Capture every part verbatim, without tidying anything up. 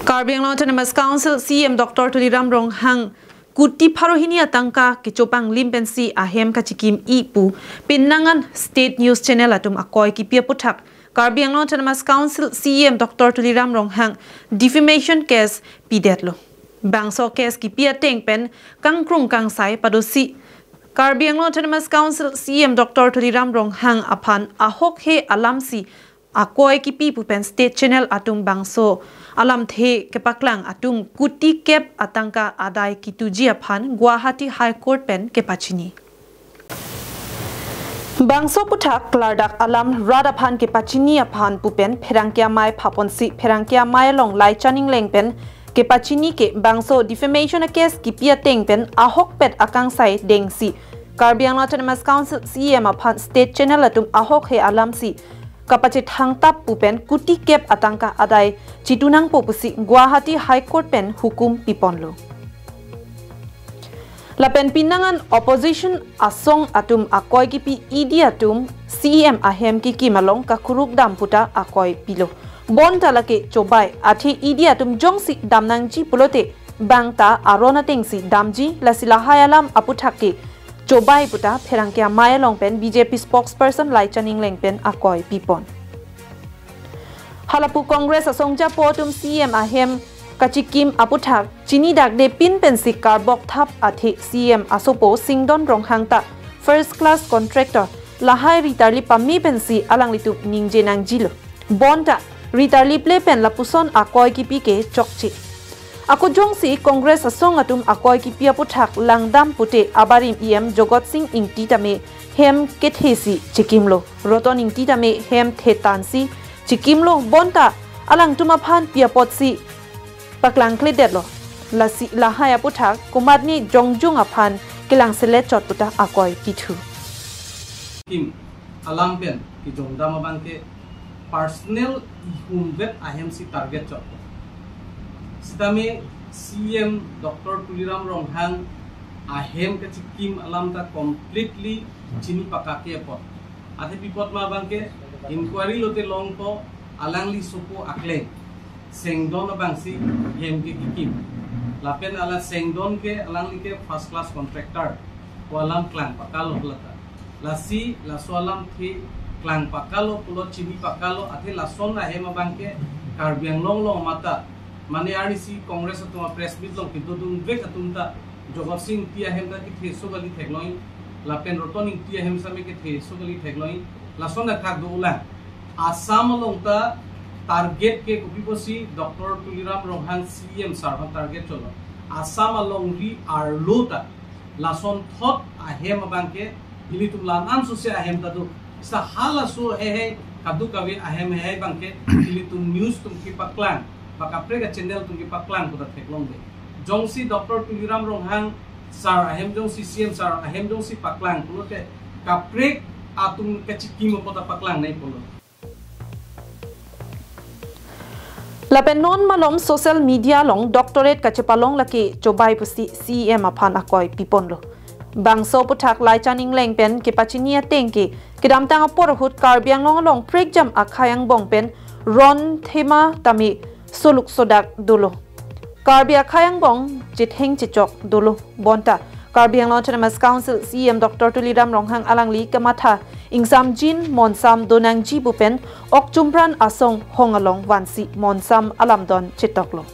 Karbi Anglong Autonomous Council C E M Doctor Tuliram Ronghang kuti pharo hini atangka kechopanglim pensi ahem kachikim-i pu pinnangan state news channel atum akoi kipi aputhak Karbi Anglong Autonomous Council C E M Doctor Tuliram Ronghang defamation case pidetlo. Bangso case kipi ateng pen kangkrung kangsai padosi Karbi Anglong Autonomous Council C E M Doctor Tuliram Ronghang aphan ahokhe alamsi akoi kipi pu pen state channel atum bangso alamthe kepaklang atum kuti kep atangka adai kituji aphan Guwahati High Court pen kepachini. Bangso aputhak klardak alam rat aphan kepachini aphan pu pen pherangke amei phaponsi pherangke amei along Laichan Engleng pen kepachini ke bangso defamation case kipi ateng pen ahokpet akangsai dengsi Karbi Anglong Autonomous Council C E M aphan state channel atum ahokhe alamsi kapachethangtap pu pen kuti kep atangka adai chitunangpo pusi Guwahati High Court pen hukum piponlo. Lapen pinnangan opposition asong atum akoi kipi idi atum C E M ahem kikim along kakuruk dam puta akoi pilo. Bonta lake chobai athe idi atum jongsi damnangji pulote bangta aron atengsi damji, lasi lahai alam aputhak ke chobai puta pherangke amei along pen B J P spokesperson Laichan Engleng pen akoi pipon. Halapu Congress asong japo atum C E M ahem kachikim aputhak chinidakde pin pensi karbok thap athe C E M asopo Singdon Ronghang ta first class contractor, lahai ritarli pame pensi alanglitum ningje nangjilo. Bonta ritarli ple pen lapuson akoi kipi ke chokche. Ako jongsi Congress asong atum akoi kipi aputhak langdam pute abarim E M Jogot Sing Ingti tame hem kethesi chikimlo. Roton Ingti tame hem thetansi chikimlo, bonta alangtum aphan pi apotsi paklangkledetlo. Lasi lahai aputhak komatne jongjung aphan kelangselet chot puta akoi pithu. Kim alam pen kijongdam abang ke personal ihumvet ahem si target chot. Sitame C E M Doctor Tuliram Ronghang ahem kachikim alam ta completely chini pakake apot. Athe pi apot ma abang ke inquiry lote longpo, alangli sopo akleng Sengdon abangsi hem ke kikim. Lapen ala Sengdon ke alangli ke first class contractor pu alam klang pakalo lata. Lasi laso alamthe klang pakalo pulo chini pakalo, athe lason ahem abang ke Karbi Anglong along mata mane arnisi Congress atum a press meet along kedodunvek atum ta Jogot Sing Ingti ahem ta kethe so kali theklong, lapen Roton Ingti ahem same kethe so kali theklong, lason athak do ulang. Assam along ta target ke kopi pusi Doctor Tuliram Ronghang C E M sir aphan target cholo. Assam alongri arlo ta lason thot ahem abang ke ilitum la-an sose ahem ta do. Sa halaso heihei kadokave ahem heihei abang ke ilitum news atum kepaklang, ba kaprek a channel atum kepaklang pu ta theklongde. Jongsi Doctor Tuliram Ronghang sir ahem, jongsi C E M sir ahem jongsi paklang pulote kaprek atum kachikim apot ta paklang nai pulo. Lapen non malom social media along doctorate kachepalong lake chobai pusi C E M aphan akoi piponlo. Bangso aputhak Laichan Engleng pen kepachini ateng ke kedamtang apor ahut Karbi Anglong along prekjam akhei angbong pen ron thema tame soluk sodak dolo. Karbi akhei angbong chetheng chechok dolo. Bonta Karbi Anglong Autonomous Council C E M Doctor Tuliram Ronghang alangli kamatha ingsamjin monsam donangji pu pen ok chumpran asong hong along vansi monsam alamdon chetoklo.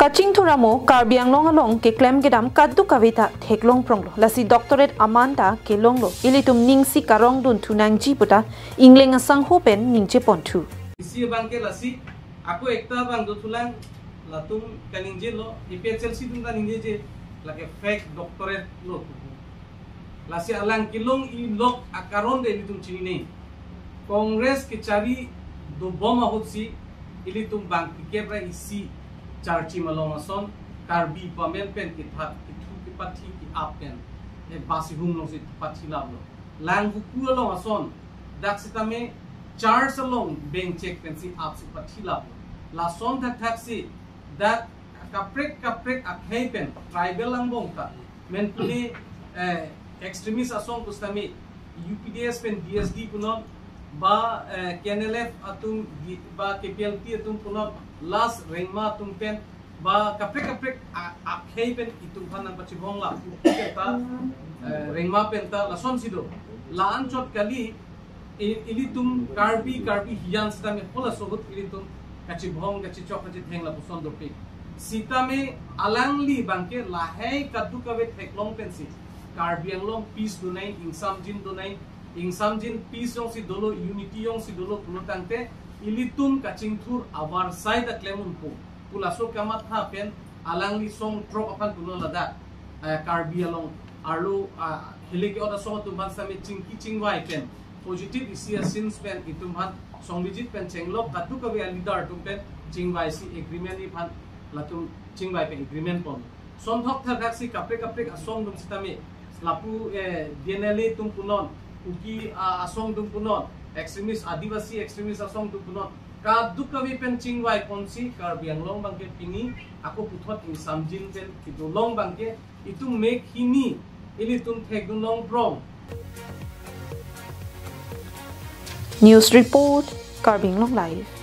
Kachingthur amo Karbi Anglong along keklem kedam kadokave ta theklong pronglo. Lasi doctorate aman ta kelonglo. Ilitum ning si karong dunthu nangji pu ta Engleng asangho pen ningje ponthu. Isi abang ke lasi ako ekta abang dothulang, latum kaningjelo, A P H L C atum ta ningjeje, lake fake doctorate lo. Lasi alang kelong-i lok akaron de ilitum chinine. Congress kechari dobom ahutsi ilitum bang kekep ra isi charchi malom ason Karbi pamen pen kithat kithu kipathi ki-ap pen e basi hum alongsi pathilaplo. Lang vuku along ason dak sitame church along bengchek pensi apsi pathilaplo. Lason thakthak si dak kaprek kaprek akhei pen tribal angbong ta, men pune, eh, extremist asong pusitame U P D S pen D S D punon, ba eh, K N L F atum gi- ba K P L T atum punon last Rengma atum pen ba kaprek kaprek a- akhei pen itum aphan nangpachibong la penta eh, Rengma penta lasonsi do. La-anchot kali i- ilitum Karbi Karbi hiyan sitame halaso ahut ilitum kachibong kachichok kachitheng lapuson dopik. Sitame alangli abangke lahei kadokave theklong pensi Karbi Anglong peace donai, ingsamjin donai, ingsamjin peace jongsi dolo, unity jongsi dolo pulo tangte ilitum kachingthur avarsai ta klem unpo pu laso kamatha pen alangli song throk aphan pulo ladak eh, Karbi Anglong arlo ah, hilike ota song atum aphan sitame chingki chingvai pen positive isi a scenes pen itum aphan song visit pen chenglok kadokave a leader atum pen chingvaisi agreement iphan latum chingvai pen agreement pon. Sonthok thakthak si kaprek kaprek asong atum sitame lapu eh, D N L A atum punon, Kuki ah, asong atum punon, extremist Adivasi extremist asong atum punon kadokave pen chingvai ponsi Karbi Anglong abangke pini ako puthot ingsamjin pen kedo along abangke itum mek hini ilitum thekdun long prong. News Report, Karbi Anglong Live.